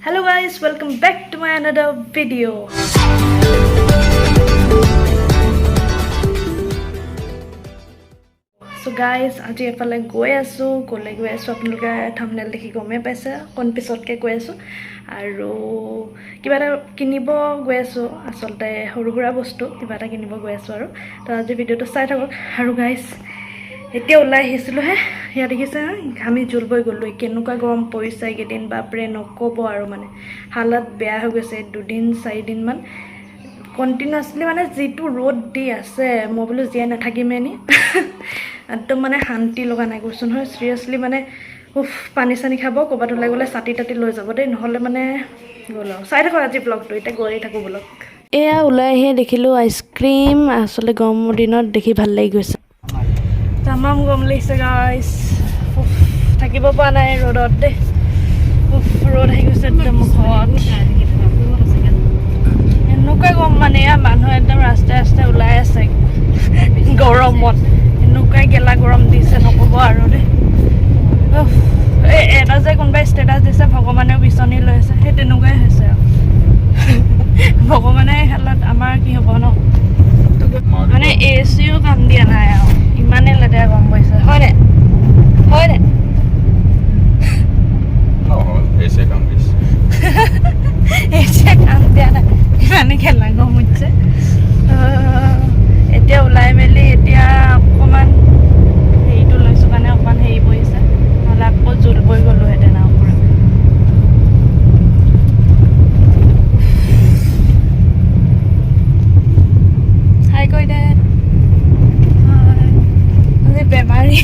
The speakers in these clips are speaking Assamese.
Hello guys, welcome back to my another video. So guys, আজি এফালে গৈ আছোঁ। ক'লৈ গৈ আছোঁ আপোনালোকে থাম্বনেল দেখি গমেই পাইছে। অকণ পিছতকৈ গৈ আছোঁ আৰু কিবা এটা কিনিব গৈ আছোঁ। আচলতে সৰু সুৰা বস্তু কিবা এটা কিনিব গৈ আছোঁ আৰু তো আজি ভিডিঅ'টো চাই থাকক। আৰু গাইজ, এতিয়া ওলাই আহিছিলোঁহে। ইয়াত দেখিছে, ঘামি জোল বৈ গ'লোঁ। কেনেকুৱা গৰম পৰিছে এইকেইদিন, বাপৰে, নক'ব আৰু। মানে হালত বেয়া হৈ গৈছে। দুদিন চাৰিদিনমান কণ্টিনিউৱাছলি মানে যিটো ৰ'দ দি আছে, মই বোলো জীয়াই নাথাকিমেই নি। একদম মানে শান্তি লগা নাই, কৈছোঁ নহয়, চিৰিয়াছলি। মানে উফ, পানী চানী খাব, ক'ৰবাত ওলাই গ'লে ছাতি তাতি লৈ যাব দেই, নহ'লে মানে গ'ল আৰু। চাই থাকক আজি ব্লগটো। এতিয়া গৈয়ে থাকোঁ ব'লক। এয়া ওলাই আহিয়ে দেখিলোঁ আইচক্ৰীম। আচলতে গৰমৰ দিনত দেখি ভাল লাগি গৈছে। তামাম গৰম লাগিছে গাইছ, থাকিব পৰা নাই ৰ'দত দেই। উফ, ৰ'দ আহি গৈছে একদম মুখত, এনেকুৱা গৰম। মানে এয়া মানুহ একদম ৰাস্তাই ৰাস্তাই ওলাই আছে গৰমত। এনেকুৱাই গেলা গৰম দিছে, নক'ব আৰু দেই। উফ, এই এটা যে কোনোবাই ষ্টেটাছ দিছে, ভগৱানেও বিচনী লৈ আছে, সেই তেনেকুৱাই হৈছে আৰু। ভগৱানে খেলাত আমাৰ কি হ'ব ন? মানে এ চিও কাম দিয়া নাই আৰু, ইমানেই লেতেৰা গৰম পৰিছে। হয়নে, হয়নে? নহয়, এচি কাম দিছে। এ চিয়ে কাম দিয়া নাই, ইমানেই গেলা গৰম উঠিছে। এতিয়া ওলাই মেলি এতিয়া অকণমান হেৰিটো লৈছোঁ কাৰণে অকণমান হেৰি পৰিছে, নহ'লে আকৌ জোল বৈ গ'লোহেঁতেন আৰু পূৰা। হাই কৈ দে। আজি বেমাৰী,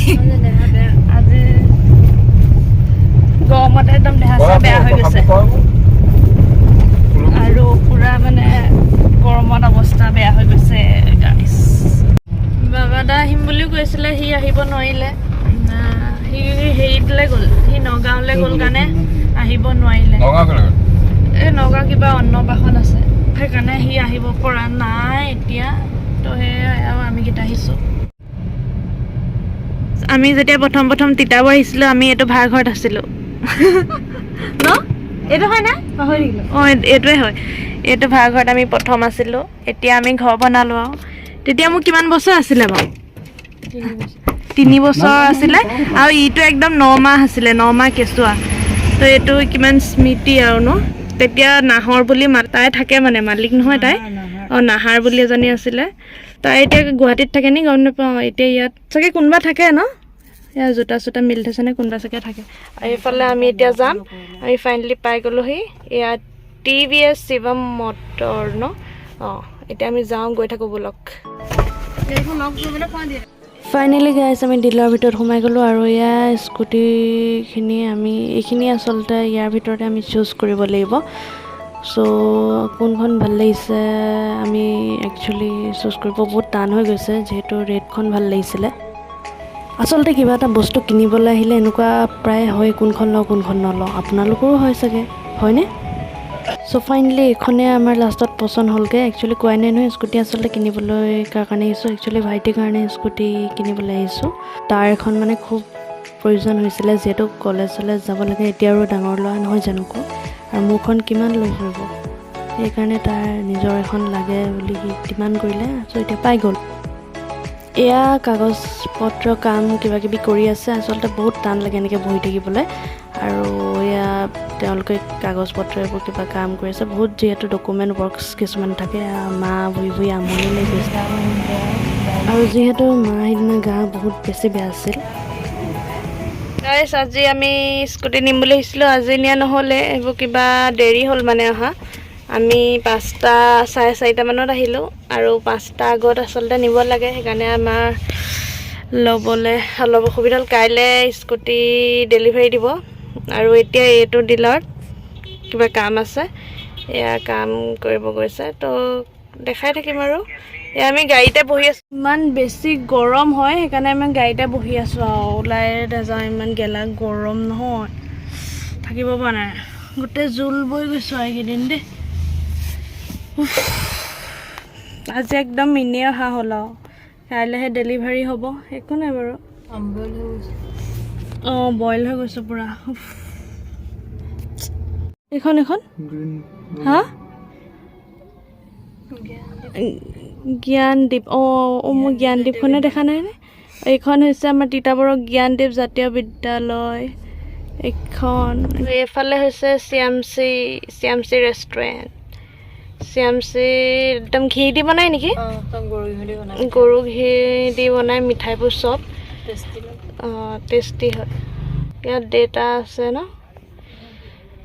আজি গৰমতে একদম দেহা চেহা বেয়া হৈ গৈছে আৰু পূৰা মানে গৰমত অৱস্থা বেয়া হৈ গৈছে গাইছ। বাবা দা আহিম বুলিও কৈছিলে, সি আহিব নোৱাৰিলে। সি হেৰিলৈ গ'ল, সি নগাঁৱলৈ গ'ল কাৰণে আহিব নোৱাৰিলে। নগাঁও কেলে গ'ল? এই নগাঁও কিবা অন্নপ্ৰাশন আছে, সেইকাৰণে সি আহিব পৰা নাই এতিয়া। তো সেয়াই আৰু, আমিকেইটা আহিছোঁ। আমি যেতিয়া প্ৰথম প্ৰথম তিতাবৰ আহিছিলোঁ, আমি এইটো ভাড়াঘৰত আছিলোঁ ন? এইটো হয় নাই, পাহৰি থাকিলোঁ। অঁ, এইটোৱে হয়। এইটো ভাড়াঘৰত আমি প্ৰথম আছিলোঁ। এতিয়া আমি ঘৰ বনালোঁ। আৰু তেতিয়া মোৰ কিমান বছৰ আছিলে বাৰু? 3 বছৰ আছিলে আৰু ইটো একদম 9 মাহ আছিলে, 9 মাহ কেঁচুৱা। তো এইটো কিমান স্মৃতি আৰু ন? তেতিয়া নাহৰ বুলি তাই থাকে, মানে মালিক নহয় তাই। অঁ, নাহাৰ বুলি এজনী আছিলে। তাই এতিয়া গুৱাহাটীত থাকে নি গম নাপাওঁ। এতিয়া ইয়াত চাগে কোনোবা থাকে ন? ইয়াৰ জোতা চোতা মিলি থৈছে নে, কোনোবা চাগে থাকে। আৰু এইফালে আমি এতিয়া যাম। আমি ফাইনেলি পাই গ'লোহি। ইয়াত টিভিএছ শিৱম মটৰ ন? অঁ, এতিয়া আমি যাওঁ, গৈ থাকোঁ ব'লক। ফাইনেলি গাইছ, আমি ডিলাৰৰ ভিতৰত সোমাই গ'লোঁ আৰু এয়া স্কুটিখিনি আমি এইখিনি আচলতে ইয়াৰ ভিতৰতে আমি চুজ কৰিব লাগিব। চ' কোনখন ভাল লাগিছে আমি একচুৱেলি চুজ কৰিব বহুত টান হৈ গৈছে, যিহেতু ৰেডখন ভাল লাগিছিলে। আচলতে কিবা এটা বস্তু কিনিবলৈ আহিলে এনেকুৱা প্ৰায় হয়, কোনখন লওঁ কোনখন নলওঁ। আপোনালোকৰো হয় চাগে, হয়নে? চ' ফাইনেলি এইখনে আমাৰ লাষ্টত পচন্দ হ'লগৈ। একচুৱেলি কোৱাই নাই নহয়, স্কুটি আচলতে কিনিবলৈ কাৰ কাৰণে আহিছোঁ। একচুৱেলি ভাইটিৰ কাৰণে স্কুটি কিনিবলৈ আহিছোঁ। তাৰ এখন মানে খুব প্ৰয়োজন হৈছিলে, যিহেতু কলেজ চলেজ যাব লাগে এতিয়া আৰু ডাঙৰ ল'ৰা নহয় জানো কওঁ? আৰু মোৰখন কিমান লৈ ফুৰিব? সেইকাৰণে তাৰ নিজৰ এখন লাগে বুলি সি ডিমাণ্ড কৰিলে। চ' এতিয়া পাই গ'ল। এয়া কাগজ পত্ৰ কাম কিবা কিবি কৰি আছে। আচলতে বহুত টান লাগে এনেকৈ বহি থাকিবলৈ। আৰু এয়া তেওঁলোকে কাগজ পত্ৰ এইবোৰ কিবা কাম কৰি আছে। বহুত যিহেতু ডকুমেণ্ট ৱৰ্কছ কিছুমান থাকে। এয়া মা বহি বহি আমনি লাগি গৈছে। আৰু যিহেতু মা সেইদিনা গা বহুত বেছি বেয়া আছিল। গাইছ, আজি আমি স্কুটি নিম বুলি আহিছিলোঁ। আজি নিয়া নহ'লে, এইবোৰ কিবা দেৰি হ'ল মানে অহা। আমি 5টা 4:30 মানত আহিলোঁ আৰু 5টা আগত আচলতে নিব লাগে, সেইকাৰণে আমাৰ ল'বলৈ অলপ অসুবিধা হ'ল। কাইলৈ স্কুটি ডেলিভাৰী দিব। আৰু এতিয়া এইটো ডিলাৰত কিবা কাম আছে, এয়া কাম কৰিব গৈছে। তো দেখাই থাকিম। আৰু এয়া আমি গাড়ীতে বহি আছোঁ। ইমান বেছি গৰম হয়, সেইকাৰণে আমি গাড়ীতে বহি আছোঁ আৰু ওলাই নাযাওঁ। ইমান গেলা গৰম নহয়, থাকিব পৰা নাই। গোটেই জোল বৈ গৈছোঁ আৰু এইকেইদিন দেই। উফ। আজি একদম এনেই অহা হ'ল আৰু কাইলৈহে ডেলিভাৰী হ'ব। একো নাই বাৰু। অঁ, বইল হৈ গৈছোঁ পূৰা। উফ। এইখন এইখন হা, জ্ঞানদীপ। অঁ অঁ, মই জ্ঞানদীপখনে দেখা নাই নে? এইখন হৈছে আমাৰ তিতাবৰৰ জ্ঞানদীপ জাতীয় বিদ্যালয় এইখন। এইফালে হৈছে চিয়ামচি, চিয়ামচি ৰেষ্টুৰেণ্ট। চিয়ামচি একদম ঘি দি বনাই নেকি? গৰু ঘি দি বনাই মিঠাইবোৰ চব টেষ্টি হয়। ইয়াত দেউতা আছে ন,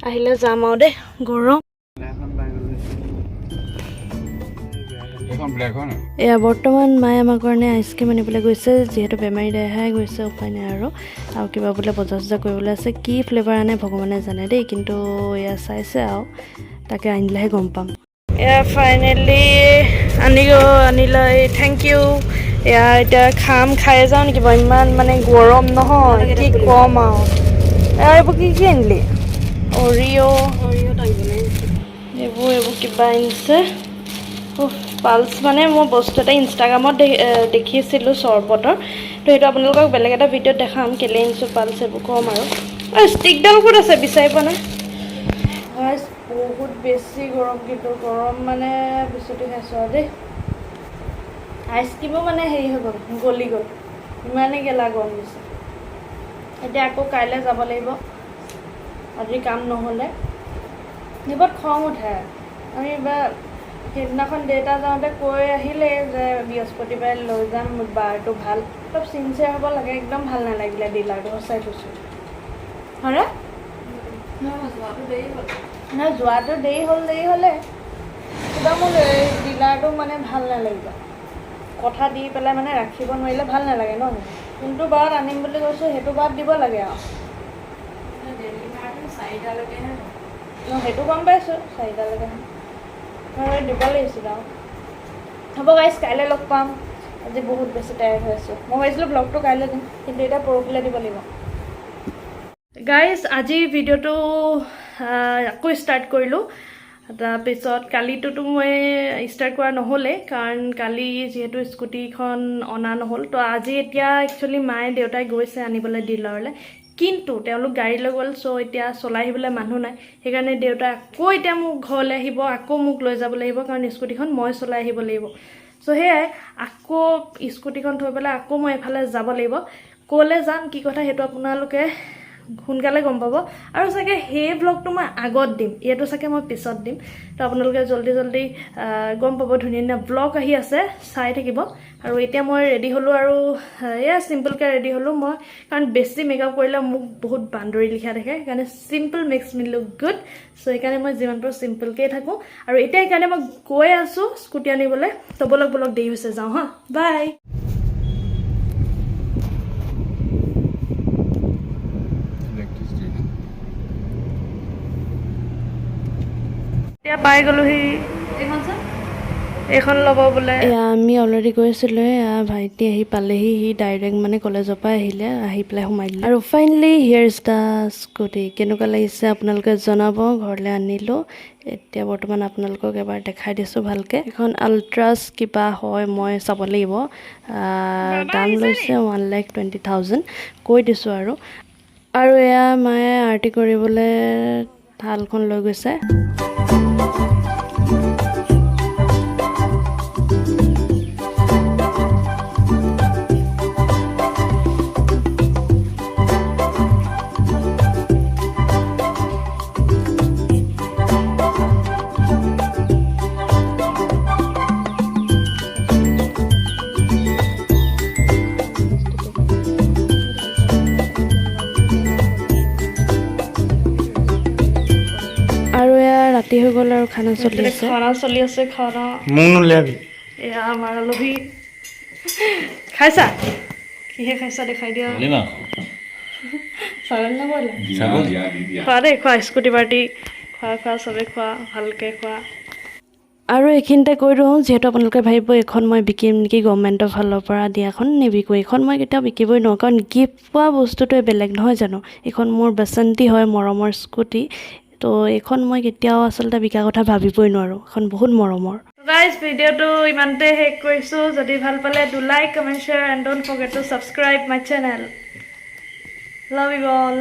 আহিলে যাম আৰু দেই, গৰম। এইখন ব্লেক হয় নাই? এয়া বৰ্তমান মায়ে আমাৰ কাৰণে আইচক্ৰীম আনিবলৈ গৈছে, যিহেতু বেমাৰী দেহাই গৈছে, উপায় নাই আৰু। আৰু কিবা বোলে বজাৰ চজাৰ কৰিবলৈ আছে, কি ফ্লেভাৰ আনে ভগৱানে জানে দেই, কিন্তু এয়া চাইছে আৰু তাকে আনিলেহে গম পাম। এয়া ফাইনেলি আনি আনিলে, thank U. এয়া এতিয়া খাম, খাই যাওঁ নেকি বাৰু? ইমান মানে গৰম নহয়, কি ক'ম আৰু। এয়া এইবোৰ কি কি আনিলি? অৰিঅ' এইবোৰ কিবা আনিছে। পালছ মানে মই বস্তু এটা ইনষ্টাগ্ৰামত দেখিছিলোঁ চৰবতৰ, তো সেইটো আপোনালোকক বেলেগ এটা ভিডিঅ'ত দেখাম কেলৈ আনিছোঁ পালছ, এইবোৰ ক'ম আৰু। ষ্টিকডাল ক'ত আছে বিচাৰি পোৱা নাই। গাইজ, বহুত বেছি গৰম, কিন্তু গৰম মানে বিচুতি খাইছোঁ আৰু দেই। আইচক্ৰীমো মানে হেৰি হৈ গ'ল, গলি গ'ল, ইমানেই গেলা গৰম দিছে। এতিয়া আকৌ কাইলৈ যাব লাগিব, আজি কাম নহ'লে সেইবোৰত খং উঠে। আমি বা সেইদিনাখন দেউতা যাওঁতে কৈ আহিলে যে বৃহস্পতিবাৰে লৈ যাম, বাৰটো ভাল, অলপ চিনচিয়াৰ হ'ব লাগে। একদম ভাল নালাগিলে ডিলাৰটো, সঁচাই কৈছোঁ। হয়নে নহয়? যোৱাটো দেৰি হ'ল, দেৰি হ'লে কিবা মোৰ এই ডিলাৰটো মানে ভাল নালাগিলে। কথা দি পেলাই মানে ৰাখিব নোৱাৰিলে ভাল নালাগে ন। যোনটো বাৰত আনিম বুলি কৈছোঁ সেইটো বাৰত দিব লাগে আৰু ন। সেইটো গম পাইছোঁ, 4টালৈকে আৰু দিব লাগিছিল আৰু। হ'ব গাইজ, কাইলৈ লগ পাম। আজি বহুত বেছি টায়াৰ্ড হৈ আছোঁ। মই ভাবিছিলোঁ ব্লগটো কাইলৈ দিম, কিন্তু এতিয়া পৰহিলৈ দিব লাগিব। গাইজ, আজিৰ ভিডিঅ'টো আকৌ ষ্টাৰ্ট কৰিলোঁ। তাৰপিছত কালিটোতো মই ষ্টাৰ্ট কৰা নহ'লে, কাৰণ কালি যিহেতু স্কুটিখন অনা নহ'ল। তো আজি এতিয়া একচুৱেলি মায়ে দেউতাই গৈছে আনিবলৈ ডিলাৰলৈ, কিন্তু তেওঁলোক গাড়ী লৈ গ'ল। চ' এতিয়া চলাই আহিবলৈ মানুহ নাই, সেইকাৰণে দেউতাই আকৌ এতিয়া মোক ঘৰলৈ আহিব, আকৌ মোক লৈ যাব লাগিব, কাৰণ স্কুটিখন মই চলাই আহিব লাগিব। চ' সেয়াই, আকৌ স্কুটিখন থৈ পেলাই আকৌ মই এফালে যাব লাগিব। ক'লৈ যাম, কি কথা, সেইটো আপোনালোকে সোনকালে গম পাব। আৰু চাগে সেই ব্লগটো মই আগত দিম, এইটো চাগে মই পিছত দিম। তো আপোনালোকে জল্দি জল্দি গম পাব। ধুনীয়া ধুনীয়া ব্লগ আহি আছে, চাই থাকিব। আৰু এতিয়া মই ৰেডি হ'লোঁ আৰু এয়া চিম্পলকৈ ৰেডি হ'লোঁ মই, কাৰণ বেছি মেকআপ কৰিলে মোক বহুত বান্দৰী লিখা দেখে। সেইকাৰণে simple makes me look good. So সেইকাৰণে মই যিমান পাৰোঁ চিম্পলকেই থাকোঁ। আৰু এতিয়া সেইকাৰণে মই গৈ আছোঁ স্কুটি আনিবলৈ। তো ব'লক ব'লক, দেৰি হৈছে, যাওঁ হা, বাই। ইলেক্ট্ৰিচিটি না। এতিয়া পাই গ'লোহি, এইখন ল'ব বোলে। এয়া আমি অলৰেডি গৈছিলোঁ। এয়া ভাইটি আহি পালেহি, সি ডাইৰেক্ট মানে কলেজৰ পৰা আহিলে, আহি পেলাই সোমাই দিলে। আৰু finally here is the scooty। কেনেকুৱা লাগিছে আপোনালোকে জনাব। ঘৰলৈ আনিলোঁ, এতিয়া বৰ্তমান আপোনালোকক এবাৰ দেখাই দিছোঁ ভালকৈ। এখন আল্ট্ৰাছ কিবা হয়, মই চাব লাগিব। দাম লৈছে 1,20,000, কৈ দিছোঁ আৰু। আৰু এয়া মায়ে আৰতি কৰিবলৈ থালখন লৈ গৈছে। আৰু এয়া ৰাতি হৈ গ'ল আৰু খানা চলি আছে, খানা চলি আছে, খানা। মোক নুলিয়াবি। এয়া আমাৰ আলহী। খাইছা? কিহে খাইছা দেখাই দিয়া। ছাগলী নে ব্ৰইলাৰ? খোৱা দেই, খোৱা, স্কুটি পাৰ্টি, খোৱা খোৱা, চবে খোৱা, ভালকৈ খোৱা। আৰু এইখিনিতে কৈ দিওঁ, যিহেতু আপোনালোকে ভাবিব এইখন মই বিকিম নেকি, গভমেণ্টৰ ফালৰ পৰা দিয়াখন নিবিকোঁ। এইখন মই কেতিয়াও বিকিবই নোৱাৰোঁ, কাৰণ গিফ্ট পোৱা বস্তুটোৱে বেলেগ নহয় জানো? এইখন মোৰ বাচন্তি হয়, মৰমৰ স্কুটি। তো এইখন মই কেতিয়াও আচলতে বিকা কথা ভাবিবই নোৱাৰোঁ, এইখন বহুত মৰমৰ। গাইজ, ভিডিঅ'টো ইমানতে শেষ কৰিছোঁ। যদি ভাল পালে do like, comment, share and don't forget to subscribe my channel. Love you all.